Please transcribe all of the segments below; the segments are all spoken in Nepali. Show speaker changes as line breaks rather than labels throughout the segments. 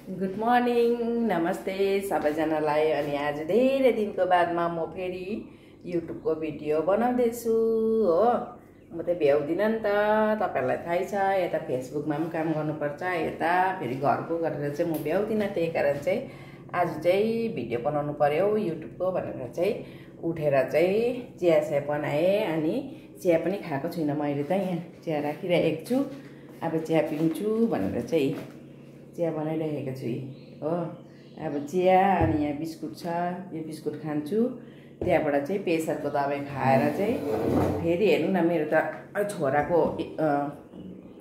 गुड मर्निङ नमस्ते सबैजनालाई। अनि आज धेरै दिनको बादमा म फेरि युट्युबको भिडियो बनाउँदैछु हो। म त भ्याउँदिनँ नि त, तपाईँहरूलाई थाहै छ। यता फेसबुकमा पनि काम गर्नुपर्छ, यता फेरि घरको गरेर चाहिँ म भ्याउँदिनँ। त्यही कारण चाहिँ आज चाहिँ भिडियो बनाउनु पर्यो युट्युबको भनेर चाहिँ उठेर चाहिँ चिया बनाएँ। अनि चिया पनि खाएको छुइनँ मैले त, यहाँ चिया राखिरहेको छु। अब चिया पिउँछु भनेर चाहिँ चिया बनाइरहेको छु हो। अब चिया अनि यहाँ बिस्कुट छ, यो बिस्कुट खान्छु। त्यहाँबाट चाहिँ प्रेसरको दबाई खाएर चाहिँ फेरि हेर्नु न, मेरो त छोराको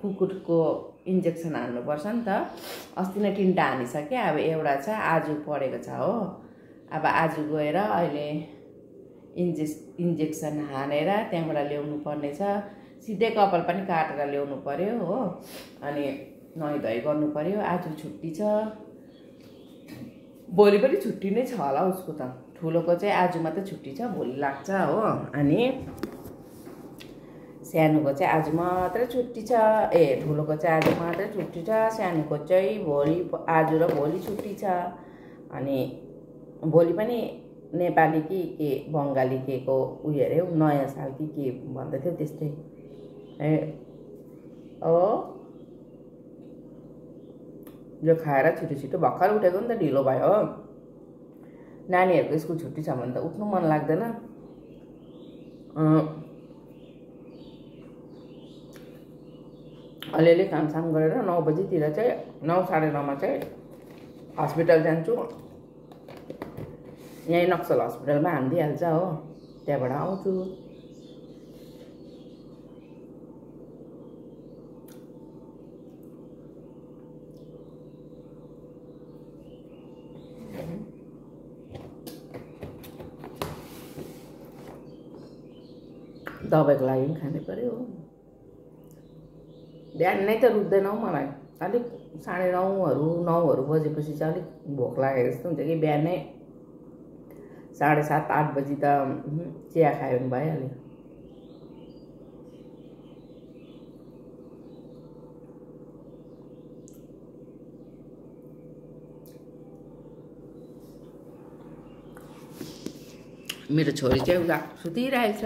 कुकुरको इन्जेक्सन हान्नुपर्छ नि त। अस्ति नै 3टा हानिसकेँ, अब एउटा छ, आज परेको छ हो। अब आज गएर अहिले इन्जेक्सन हानेर त्यहाँबाट ल्याउनु पर्ने छ। सिधै कपाल पनि काटेर ल्याउनु पर्यो हो। अनि नुहाइ गर्नु पर्यो। आज छुट्टी छ, भोलि पनि छुट्टी नै छ होला उसको त। ठुलोको चाहिँ आज मात्रै छुट्टी छ, भोलि लाग्छ हो। अनि सानोको चाहिँ आज मात्रै छुट्टी छ। ठुलोको चाहिँ आज मात्रै छुट्टी छ, सानोको चाहिँ आज र भोलि छुट्टी छ। अनि भोलि पनि नेपाली कि के बङ्गाली के को उयो अरे नयाँ साल कि के भन्दै थियो त्यस्तै यो खाएर छिटो भर्खर उठेको नि त, ढिलो भयो हो। नानीहरूको स्कुल छुट्टी छ भने त उठ्नु मन लाग्दैन। अलिअलि कामसाम गरेर 9 बजीतिर चाहिँ 9 साढे 9मा चाहिँ हस्पिटल जान्छु। यहीँ नक्सल हस्पिटलमा हानिदिइहाल्छ हो, त्यहाँबाट आउँछु। दबाईको लागि पनि खानु पर्यो। बिहान नै त रुच्दैन हौ मलाई, अलिक 9:30 बजेपछि चाहिँ अलिक भोक लागेको जस्तो हुन्छ कि। बिहानै 7:30 8 बजी त चिया खायो भने भइहाल्यो। मेरो छोरी चाहिँ उता सुतिरहेको छ,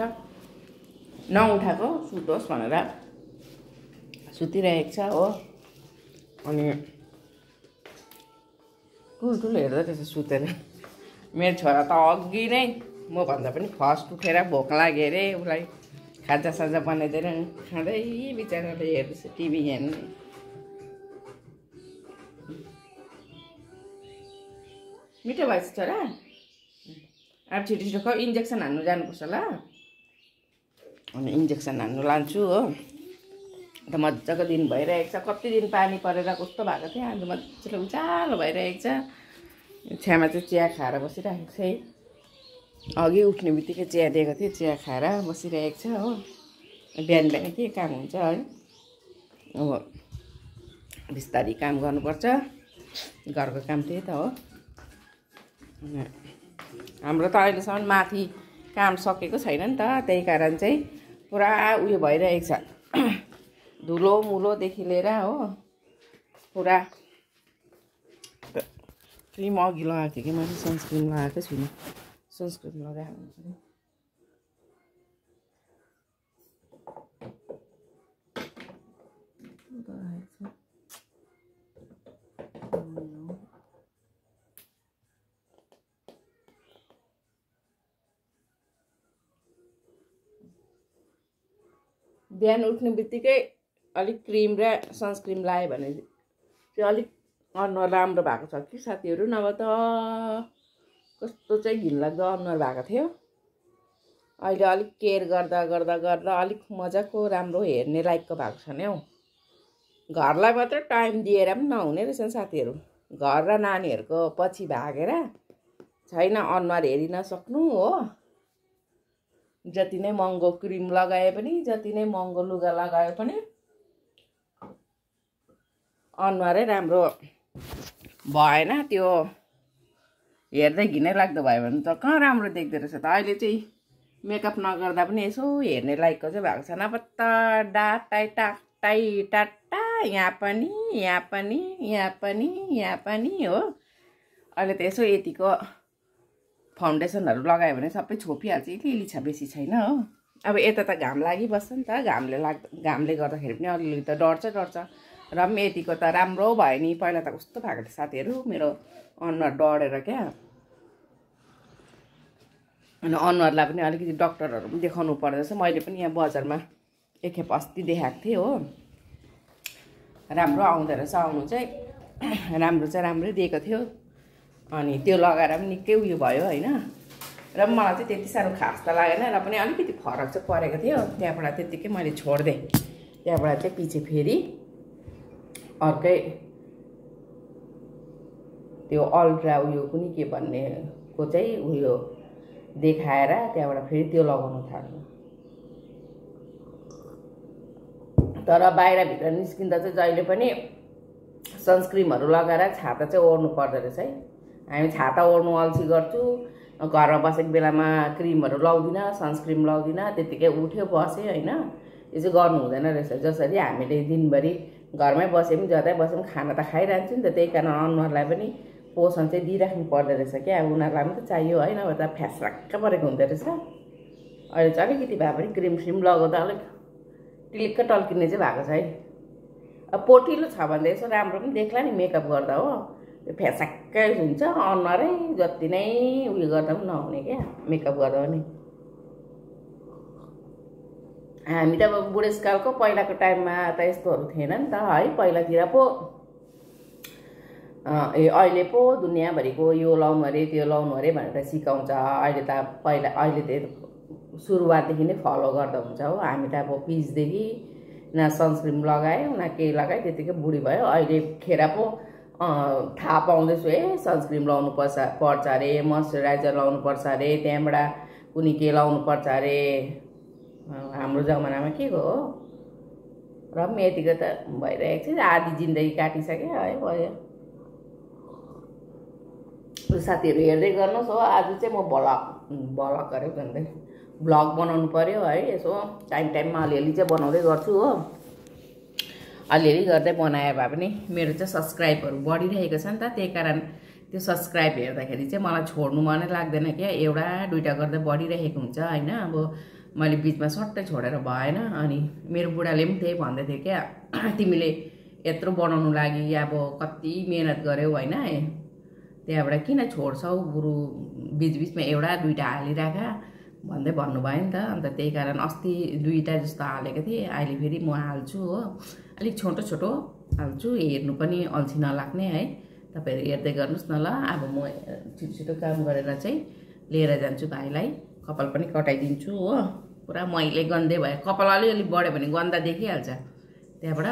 नउठाएको सुतोस् भनेर सुतिरहेको छ हो। अनि ठुल्ठुलो हेर्दा त्यसो सुतेर। मेरो छोरा त अघि नै मभन्दा पनि फर्स्ट उठेर भोक लाग्यो अरे उसलाई, खाजासाजा बनाइदिएर खाँदै बिचराले हेर्दैछ टिभी हेर्नु। मिठो भएछ छोरा। अब छिटो इन्जेक्सन हान्नु जानुपर्छ ल। अनि इन्जेक्सन हान्नु लान्छु हो। त मजाको दिन भइरहेको छ। कति दिन पानी परेर कस्तो भएको थियो, आज मजाले उज्यालो भइरहेको छ। छ्यामा चाहिँ चिया खाएर बसिरहेको छ है। अघि उठ्ने बित्तिकै चिया दिएको थियो, चिया खाएर बसिरहेको छ हो। बिहान के काम हुन्छ है, अब बिस्तारी काम गर्नुपर्छ, घरको काम त्यही त हो। हाम्रो त अहिलेसम्म माथि काम सकेको छैन नि त, त्यही कारण चाहिँ पुरा उयो भइरहेको छ, धुलो मुलोदेखि लिएर हो। पुरा क्रिम अघि लगाएको थिएँ कि मैले, सनस्क्रिन लगाएकै छुइनँ, सनस्क्रिन लगाएर बिहान उठ्ने बित्तिकै अलिक क्रिम र सनस्क्रिन लगायो भने चाहिँ अलिक अनुहार राम्रो भएको छ कि साथीहरू। नभए त कस्तो चाहिँ घिनलाग्दो अनुहार भएको थियो। अहिले अलिक केयर गर्दा अलिक मजाको राम्रो हेर्ने लायकको भएको छ नि हौ। घरलाई मात्रै टाइम दिएर पनि नहुने रहेछ साथीहरू। घर र नानीहरूको पछि भागेर छैन अनुहार हेरिन सक्नु हो। जति नै महँगो क्रिम लगाए पनि, जति नै महँगो लुगा लगाए पनि अनुहारै राम्रो भएन। त्यो हेर्दै घिनै लाग्दो भयो भने त कहाँ राम्रो देख्दो रहेछ त। अहिले चाहिँ मेकअप नगर्दा पनि यसो हेर्ने लायकको चाहिँ भएको छ। नभए त टाटा यहाँ पनि यहाँ पनि यहाँ पनि यहाँ पनि हो। अहिले त यसो यतिको फाउन्डेसनहरू लगायो भने सबै छोपिहाल्छ, अलिअलि छ, बेसी छैन हो। अब यता त घाम लागिबस्छ नि त, घामले गर्दाखेरि पनि अलिअलि त डढ्छ र पनि यतिको त राम्रो भयो नि। पहिला त कस्तो भएको थियो साथीहरू, मेरो अनुहार डढेर क्या। अनि अनुहारलाई पनि अलिकति डक्टरहरू पनि देखाउनु पर्दो रहेछ। मैले पनि यहाँ बजारमा एकखेप अस्ति देखाएको थिएँ हो। राम्रो आउँदो रहेछ, आउनु चाहिँ राम्रो चाहिँ राम्रै दिएको थियो। अनि त्यो लगाएर पनि निकै उयो भयो होइन। र मलाई चाहिँ त्यति साह्रो खास त लागेन, र पनि अलिकति फरक चाहिँ परेको थियो। त्यहाँबाट त्यत्तिकै मैले छोडिदिएँ। त्यहाँबाट चाहिँ पछि फेरि अर्कै त्यो अल्ट्रा उयो कुनै के भन्नेको चाहिँ उयो देखाएर त्यहाँबाट फेरि त्यो लगाउन थाल्नु। तर बाहिरभित्र निस्किँदा चाहिँ जहिले पनि सनस्क्रिमहरू लगाएर छाता चाहिँ ओढ्नु पर्दो रहेछ है। हामी छाता ओढ्नु अल्छी गर्छु, घरमा बसेको बेलामा क्रिमहरू लाउँदिनँ, सनस्क्रिम लाउँदिनँ, त्यत्तिकै उठ्यो बसेँ होइन। यो चाहिँ गर्नु हुँदैन रहेछ। जसरी हामीले दिनभरि घरमै बसे पनि जतै बसे पनि खाना त खाइरहन्छु नि त, त्यही कारण अनुहारलाई पनि पोषण चाहिँ दिइराख्नु पर्दो रहेछ क्या। उनीहरूलाई पनि त चाहियो होइन, अब त फ्यास्राक्क परेको हुँदो रहेछ। अहिले चाहिँ अलिकति भए पनि क्रिम श्रिम लगाउँदा अलिक टिलिक्क टल्किने चाहिँ भएको छ है। अब पोटिलो छ भने यसो राम्रो पनि देख्ला नि मेकअप गर्दा हो। त्यो फ्यास्राक्कै हुन्छ अनुहारै, जति नै उयो गर्दा पनि नहुने क्या मेकअप गर्दा पनि। हामी त अब बुढेसकालको पहिलाको टाइममा त यस्तोहरू थिएन नि त है। पहिलातिर पो अहिले पो दुनियाँभरिको यो लाउनु अरे त्यो लाउनु अरे भनेर सिकाउँछ। अहिले त अहिले त सुरुवातदेखि नै फलो गर्दा हुन्छ हो। हामी त अब पिचदेखि न सनस्क्रिम लगायो न केही लगायो, त्यतिकै बुढी भयो। अहिले खेर पो थाहा पाउँदैछु है, सनस्क्रिम लाउनु पर्छ अरे, मोइस्चराइजर लाउनु पर्छ अरे, त्यहाँबाट कुनै के लाउनु पर्छ अरे। हाम्रो जमानामा के हो र पनि यतिको त भइरहेको छ। आधी जिन्दगी काटिसक्यो है भयो। साथीहरू हेर्दै गर्नुहोस् हो। आज चाहिँ म भ्लग गरेँ भन्दै भ्लग बनाउनु पर्यो है। यसो टाइममा अलिअलि चाहिँ बनाउँदै गर्छु हो। अलिअलि गर्दै बनाए भए पनि मेरो चाहिँ सब्सक्राइबहरू बढिरहेको छ नि त, त्यही कारण त्यो सब्सक्राइब हेर्दाखेरि चाहिँ मलाई छोड्नु मनै लाग्दैन क्या। एउटा दुइटा गर्दै बढिरहेको हुन्छ होइन। अब मैले बिचमा सट्टै छोडेर भएन। अनि मेरो बुढाले पनि त्यही भन्दै थियो क्या, तिमीले यत्रो बनाउनु लागि अब कति मेहनत गर्यौ होइन, त्यहाँबाट किन छोड्छौ, गुरु बिचबिचमा एउटा दुइटा हालिराख भन्दै भन्नुभयो नि त। अन्त त्यही कारण अस्ति दुइटा जस्तो हालेको थिएँ, अहिले फेरि म हाल्छु हो। अलिक छोटो छोटो हाल्छु, हेर्नु पनि अल्छी नलाग्ने है। तपाईँहरू हेर्दै गर्नुहोस् न ल। अब म छिटो छिटो काम गरेर चाहिँ लिएर जान्छु भाइलाई, कपाल पनि कटाइदिन्छु हो। पुरा मैले गन्धे भयो, कपाल अलिअलि बढ्यो भने गन्दा देखिहाल्छ। त्यहाँबाट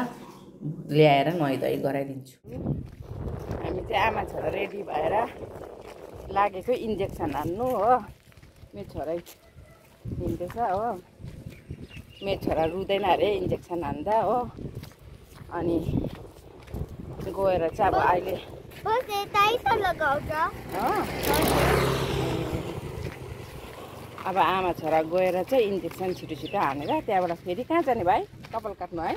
ल्याएर नुहाइधुवाइ गराइदिन्छु। हामी चाहिँ आमा छोरा रेडी भएर लागेको इन्जेक्सन हान्नु हो। मेरो छोरा हिँड्दैछ हो। मेरो छोरा रुँदैन अरे इन्जेक्सन हान्दा हो। अनि गएर चाहिँ अब अहिले अब आमा छोरा गएर चाहिँ इन्जेक्सन छिटो छिटो हानेर त्यहाँबाट फेरि कहाँ जाने भाइ? कपाल काट्नु है?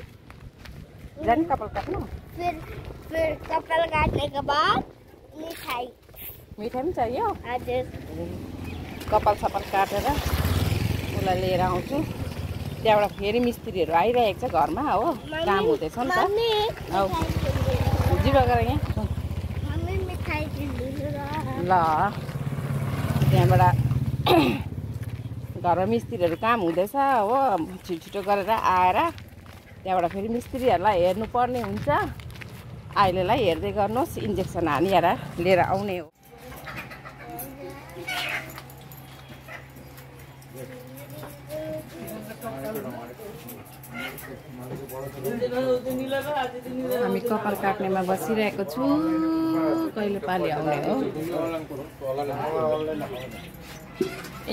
जाने कपाल काट्नु?
फिर कपाल काटने के बाद मिठाई
पनि चाहियो।
हजुर,
कपाल सपाल काटेर उसलाई लिएर आउँछु। त्यहाँबाट फेरि मिस्त्रीहरू आइरहेको छ घरमा हो, काम हुँदैछ नि त। औ जिरो गरेर यहाँ ल। त्यहाँबाट घरमा मिस्त्रीहरू काम हुँदैछ हो, छिटो छिटो गरेर आएर त्यहाँबाट फेरि मिस्त्रीहरूलाई हेर्नुपर्ने हुन्छ। अहिलेलाई हेर्दै गर्नुहोस्, इन्जेक्सन हानिएर लिएर आउने हो। हामी कपाल काट्नेमा बसिरहेको छु, कहिले पालि आउने हो।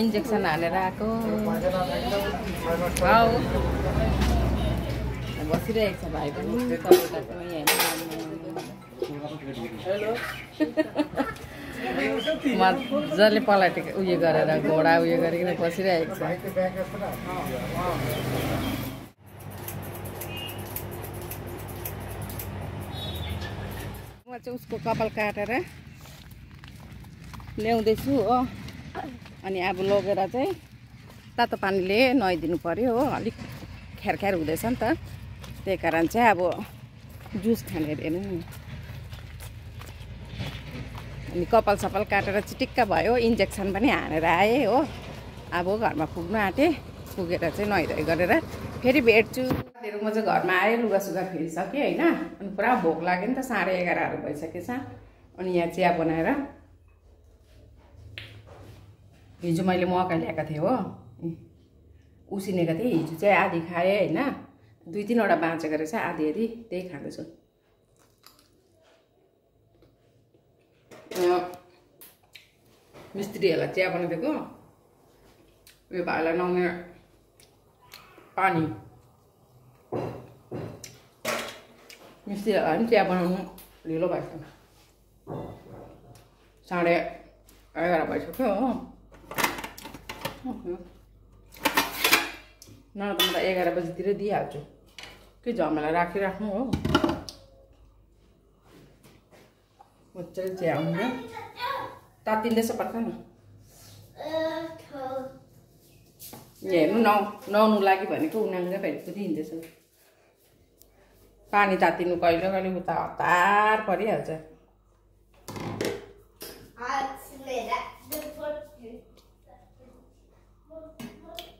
इन्जेक्सन हालेर आएको बसिरहेको छ भाइ पनि कपाल काट्नु मजाले पलाटेको उयो गरेर घोडा उयो गरिकन बसिरहेको छ। चाहिँ उसको कपाल काटेर ल्याउँदैछु हो। अनि अब लगेर चाहिँ तातो पानीले नुहाइदिनु पर्यो हो। अलिक ख्यार हुँदैछ नि त, त्यही कारण चाहिँ अब जुस खाने अरे नि। अनि कपाल सपाल काटेर चिटिक्क भयो, इन्जेक्सन पनि हानेर आएँ हो। अब घरमा पुग्नु आँटेँ, पुगेर चाहिँ नुहाइधुवाइ गरेर फेरि भेट्छु। म चाहिँ घरमा आएँ, लुगासुगा फेरिसकेँ होइन। अनि पुरा भोक लाग्यो नि त, 11:30 भइसकेछ। अनि यहाँ चिया बनाएर हिजो मैले मकै ल्याएको थिएँ हो, उसिनेको थिएँ। हिजो चाहिँ आधी खाएँ होइन, 2-3वटा बाँचेको रहेछ, आधी त्यही खाँदैछु। मिस्त्रीहरूलाई चिया बनाइदिएको, यो भाइलाई नुहाउने पानी। मिस्त्रीहरूलाई पनि चिया बनाउनु ढिलो भइसक्यो, 11:30 भइसक्यो हो। न त म त 11 बजीतिर दिइहाल्छु, के झमेला राखिराख्नु हो। मजाले चिया आउनु तातिँदैछ, पक्का न हेर्नु नुहाउनु लागि भनेको उनीहरूले फेरि दिइँदैछ। पानी तातिनु कहिले कहिले उता हतार परिहाल्छ।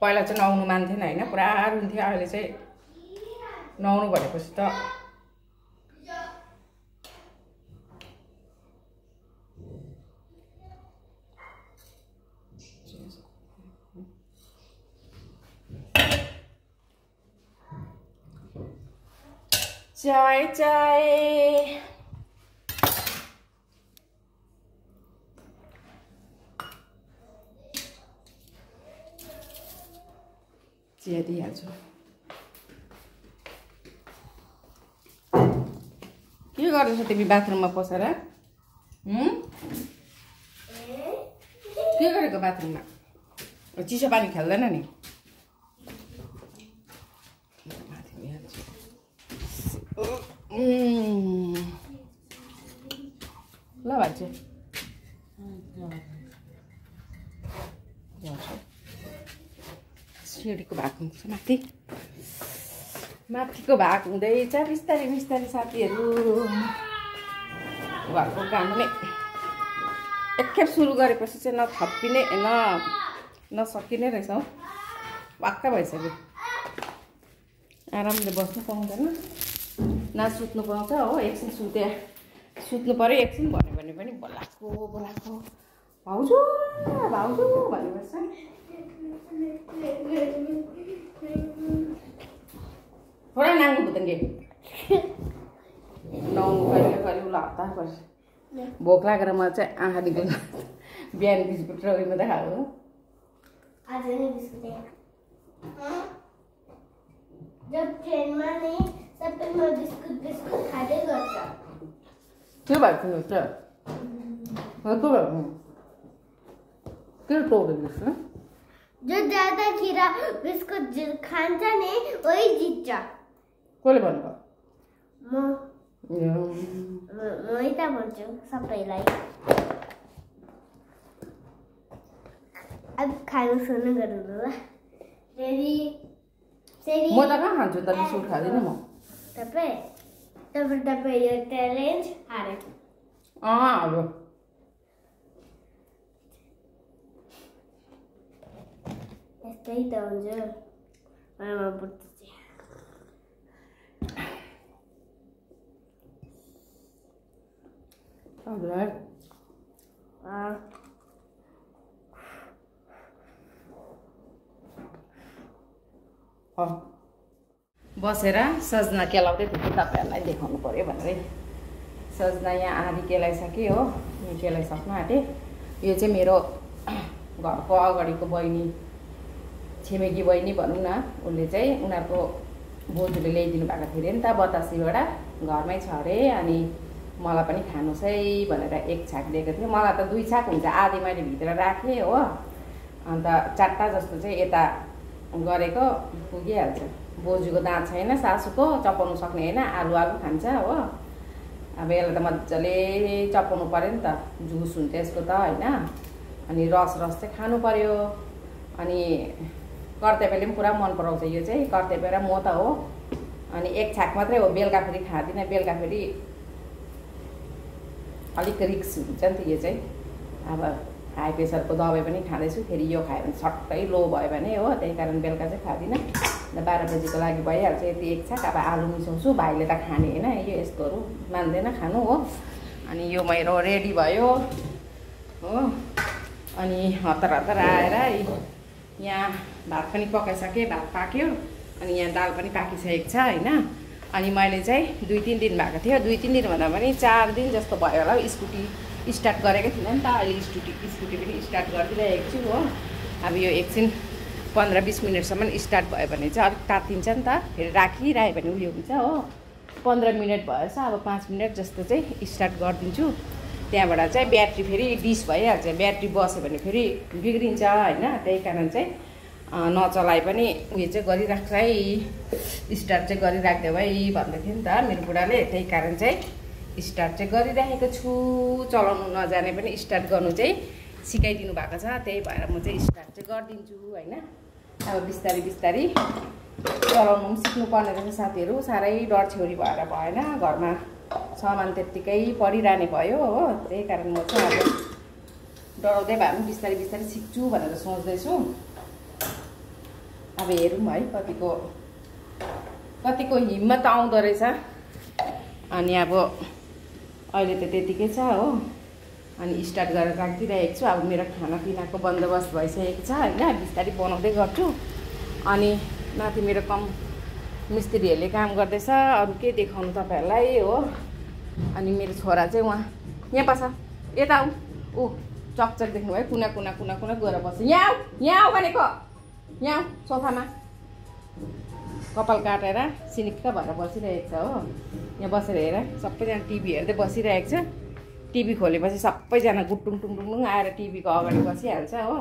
पहिला चाहिँ नुहाउनु मान्थेन होइन, पुरा रुन्थ्यो। अहिले चाहिँ नुहाउनु भनेपछि त चाय चिया दिइहाल्छु। के गर्दैछ तिमी बाथरुममा पसेर? के गरेको बाथरुममा? चिसो पानी खेल्दैन नि? ल भान्छु सिँढीको भाग हुन्छ माथिको भाग हुँदैछ बिस्तारै बिस्तारै साथीहरू। घरको काम नै एकखेप सुरु गरेपछि चाहिँ नथप्पिने नसकिने रहेछ हौ। वाक्क भइसक्यो, आरामले बस्नु पाउँदैन, न सुत्नु पाउँछ हो। एकछिन सुत्नु पऱ्यो, एकछिन भन्यो भने पनि बोलाएको भाउजू भन्नुपर्छ। थोडा नाङ्गो भुतङ्गे नुहाउनु कहिले कहिले उसलाई हतार पर्छ। भोक लागेर म चाहिँ आँखा निकाल्नु बिहान बिस्कुट र उयो मात्रै खाएको हो।
जब ट्रेनमा नै सबैमा बिस्कुट खाँदै गर्छ।
के भएको छ के टोकेको छ?
जो ज्यादा खीरा बिस्कुट खान्छ नि वही जित्छ।
कसले भन्नुभयो?
मै त भन्छु सबैलाई। अब खानु सुरु गर्नु ल।
म त कहाँ खान्छु त, बिस्कुट खाँदिनँ म।
तपाईँ यो च्यालेन्ज हारे।
अब
यस्तै त हुन्छ।
बसेर सजना केलाउँदै थियो, तपाईँहरूलाई देखाउनु पर्यो भनेर। सजना यहाँ आधी केलाइसकेँ हो, यो केलाइसक्नु आँटेँ। यो चाहिँ मेरो घरको अगाडिको बहिनी, छिमेकी बहिनी भनौँ न, उसले चाहिँ उनीहरूको बोजूले ल्याइदिनु भएको थियो अरे नि त बतासीबाट, घरमै छ अरे। अनि मलाई पनि खानुहोस् है भनेर 1 छाक दिएको थियो। मलाई त 2 छाक हुन्छ, आधी मैले भित्र राखेँ हो। अन्त 4टा जस्तो चाहिँ यता गरेको पुगिहाल्छ। बोजूको दाँत छैन, सासूको चपाउनु सक्ने होइन, आलु खान्छ हो। अब यसलाई त मजाले चपाउनु पर्यो नि त, जुस हुन्छ यसको त होइन। अनि रस चाहिँ खानु पर्यो। अनि कर्तेपेले पनि पुरा मन पराउँछ यो चाहिँ, कर्तेपे र म त हो। अनि एक छाक मात्रै हो, बेलुका फेरि खाँदिनँ, बेलुका फेरि अलिक रिक्स हुन्छ नि त यो चाहिँ। अब हाई प्रेसरको दबाई पनि खाँदैछु, फेरि यो खायो भने सट्टै लो भयो भने हो, त्यही कारण बेलुका चाहिँ खाँदिनँ। 12 बजीको लागि भइहाल्छ यति एक छाक। अब आलु मिसाउँछु, भाइले त खाने होइन यो, यस्तोहरू मान्दैन खानु हो। अनि यो मेरो रेडी भयो हो। अनि हतार आएर यहाँ भात पनि पकाइसकेँ, भात पाक्यो। अनि यहाँ दाल पनि पाकिसकेको छ होइन। अनि मैले चाहिँ 2-3 दिन भएको थियो, 2-3 दिन भन्दा पनि 4 दिन जस्तो भयो होला। स्कुटी स्टार्ट गरेको थिइनँ नि त, अहिले स्कुटी पनि स्टार्ट गरिदिइरहेको छु हो। अब यो एकछिन 15-20 मिनटसम्म स्टार्ट भयो भने चाहिँ अलिक तातिन्छ नि त, फेरि राखिरह्यो भने उयो हुन्छ हो। 15 मिनट भएछ, अब 5 मिनट जस्तो चाहिँ स्टार्ट गरिदिन्छु। त्यहाँबाट चाहिँ ब्याट्री फेरि डिस भइहाल्छ, ब्याट्री बस्यो भने फेरि बिग्रिन्छ होइन। त्यही कारण चाहिँ नचलाए पनि उयो चाहिँ गरिराख्छ है, स्टार्ट चाहिँ गरिराख्देऊ है भन्दै थियो नि त मेरो बुढाले। त्यही कारण चाहिँ स्टार्ट चाहिँ गरिराखेको छु। चलाउनु नजाने पनि स्टार्ट गर्नु चाहिँ सिकाइदिनु भएको छ, त्यही भएर म चाहिँ स्टार्ट चाहिँ गरिदिन्छु होइन। अब बिस्तारै चलाउनु पनि सिक्नुपर्ने रहेछ साथीहरू। साह्रै डर छेउरी भएर भएन, घरमा सामान त्यत्तिकै परिरहने भयो हो। त्यही कारण म चाहिँ अब डराउँदै भए पनि बिस्तारै सिक्छु भनेर सोच्दैछु। अब हेरौँ है कतिको हिम्मत आउँदो रहेछ। अनि अब अहिले त त्यतिकै छ हो। अनि स्टार्ट गरेर राखिदिइरहेको छु। अब मेरो खानापिनाको बन्दोबस्त भइसकेको छ होइन, बिस्तारै बनाउँदै गर्छु। अनि माथि मेरो मिस्त्रीहरूले काम गर्दैछ, अरू के देखाउनु तपाईँहरूलाई हो। अनि मेरो छोरा चाहिँ यहाँ बस, यता आऊ, ऊ चकचक देख्नुभयो, कुना गएर बस्छ। यहाँ आऊ भनेको, यहाँ आऊ, सोफामा कपाल काटेर सिनिक्क भएर बसिरहेको छ हो। यहाँ बसेर हेर, सबैजना टिभी हेर्दै बसिरहेको छ। टिभी खोलेपछि सबैजना गुटुङ टुङ आएर टिभीको अगाडि बसिहाल्छ हो।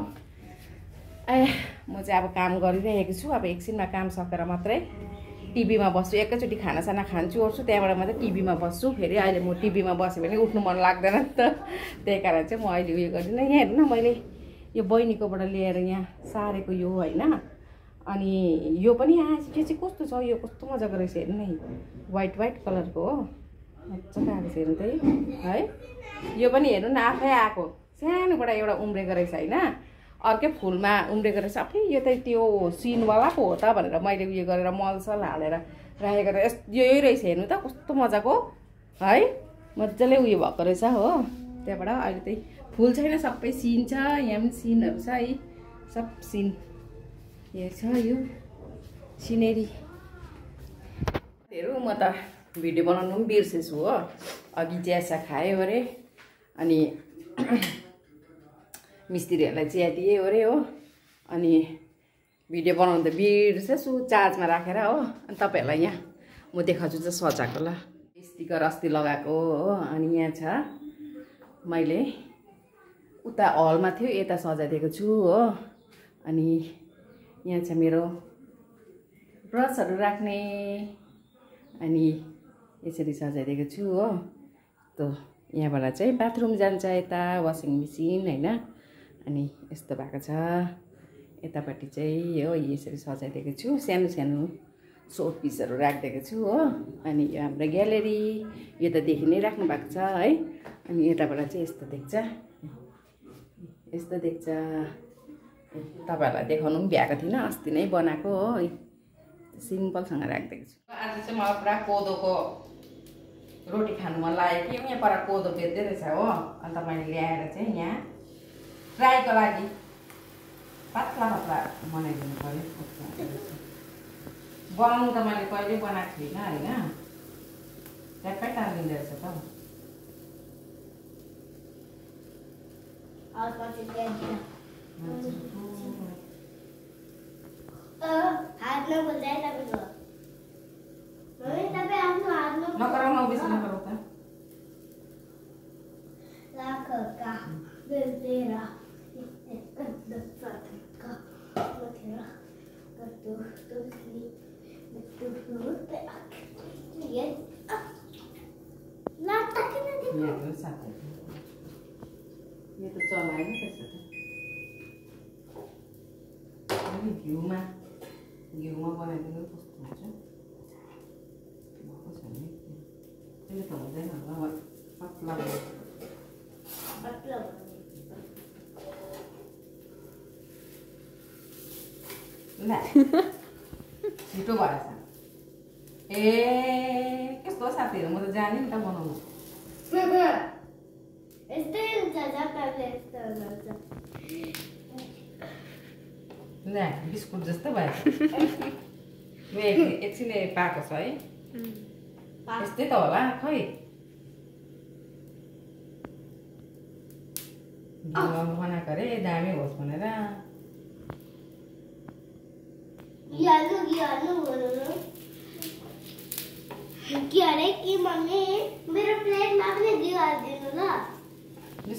म चाहिँ अब काम गरिरहेको छु। अब एकछिनमा काम सकेर मात्रै टिभीमा बस्छु, एकैचोटि खानासाना खान्छु ओर्छु, त्यहाँबाट मात्रै टिभीमा बस्छु। फेरि अहिले म टिभीमा बस्यो भने उठ्नु मन लाग्दैन नि त, त्यही कारण चाहिँ म अहिले उयो गर्दिनँ। यहाँ हेर्नु न, मैले यो बहिनीकोबाट ल्याएर यहाँ सारेको यो होइन। अनि यो पनि आएछ, त्यो चाहिँ कस्तो छ, यो कस्तो मजाको रहेछ हेर्नु न, वाइट कलरको हो, मजाको आएको छ हेर्नु त है। यो पनि हेर्नु न, आफै आएको, सानोबाट एउटा उम्रेको रहेछ होइन, अर्कै फुलमा उम्रेको रहेछ। फेरि यो त त्यो सिनवालाको हो त भनेर मैले उयो गरेर मलसल हालेर राखेको त यही रहेछ हेर्नु त, कस्तो मजाको है, मजाले उयो भएको रहेछ हो। त्यहाँबाट अहिले चाहिँ फुल छैन, सबै सिन छ, यहाँ पनि सिनहरू छ है, सब सिन यो छ, यो सिनेरी। हेरौँ, म त भिडियो बनाउनु पनि बिर्सेछु हो। अघि चियासा खायो अरे, अनि मिस्त्रीहरूलाई चिया दिएँ अरे हो। अनि भिडियो बनाउनु त बिर्सेछु चार्जमा राखेर हो। अनि तपाईँहरूलाई यहाँ म देखाउँछु चाहिँ सजाएको ल, स्टिकर अस्ति लगाएको हो। अनि यहाँ छ, मैले उता हलमा थियो, यता सजाइदिएको छु हो। अनि यहाँ छ मेरो ब्रसहरू राख्ने, अनि यसरी सजाइदिएको छु हो। त यहाँबाट चाहिँ बाथरुम जान्छ, यता वासिङ मेसिन होइन। अनि यस्तो भएको छ, यतापट्टि चाहिँ हो यसरी सजाइदिएको छु, सानो सो पिसहरू राखिदिएको छु हो। अनि यो हाम्रो ग्यालेरी, यो त देखि नै राख्नु भएको छ है। अनि यताबाट चाहिँ यस्तो देख्छ। तपाईँहरूलाई देखाउनु पनि भ्याएको थिइनँ, अस्ति नै बनाएको हो, सिम्पलसँग राखिदिएको छु। आज चाहिँ मलाई पुरा कोदोको रोटी खानु मन लाग्यो कि, यहाँ पर कोदो बेच्दै रहेछ हो। अन्त मैले ल्याएर चाहिँ यहाँ ट्राईको लागि पातला बनाइदिनु पऱ्यो। बनाउनु त मैले कहिल्यै बनाएको थिइनँ होइन, ट्याक्कै टालिँदो रहेछ त। नगराउनु बेसी नगराउ त। यहाँ साथै यो त चलाएन त्यसो त अनि घिउमा बनाइदिनु कस्तो हुन्छ भएको छ नि त्यसले त हुँदैन होला पतला ल छिटो भएछ ए कस्तो साथीहरू म त जाने नि त बनाउनु ल बिस्कुट जस्तो भयो एकछिन पाएको छ है यस्तै त होला खै बनाएको अरे दामी होस् भनेर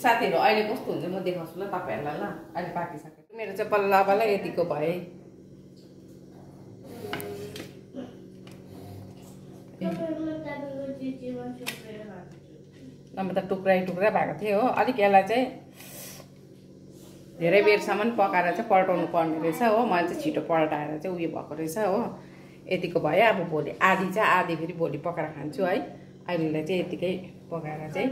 साथीहरू अहिले कस्तो हुन्छ म देखाउँछु ल तपाईँहरूलाई ल अहिले पाकिसक्यो मेरो चाहिँ बल्ल बल्ल यतिको भए नभए त टुक्रा भएको थियो हो अलिक यसलाई चाहिँ धेरै बेरसम्म पकाएर चाहिँ पल्टाउनु पर्ने रहेछ हो मैले चाहिँ छिटो पल्टाएर चाहिँ उयो भएको रहेछ हो यतिको भयो अब भोलि आधी चाहिँ आधी फेरि भोलि पकाएर खान्छु है अहिलेलाई चाहिँ यतिकै पकाएर चाहिँ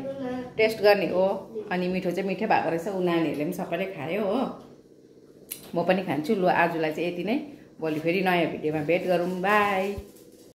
टेस्ट गर्ने हो अनि मिठो चाहिँ मिठै भएको रहेछ ऊ नानीहरूले पनि सबैले खायो हो म पनि खान्छु ल आजलाई चाहिँ यति नै भोलि फेरि नयाँ भिडियोमा भेट गरौँ बाई।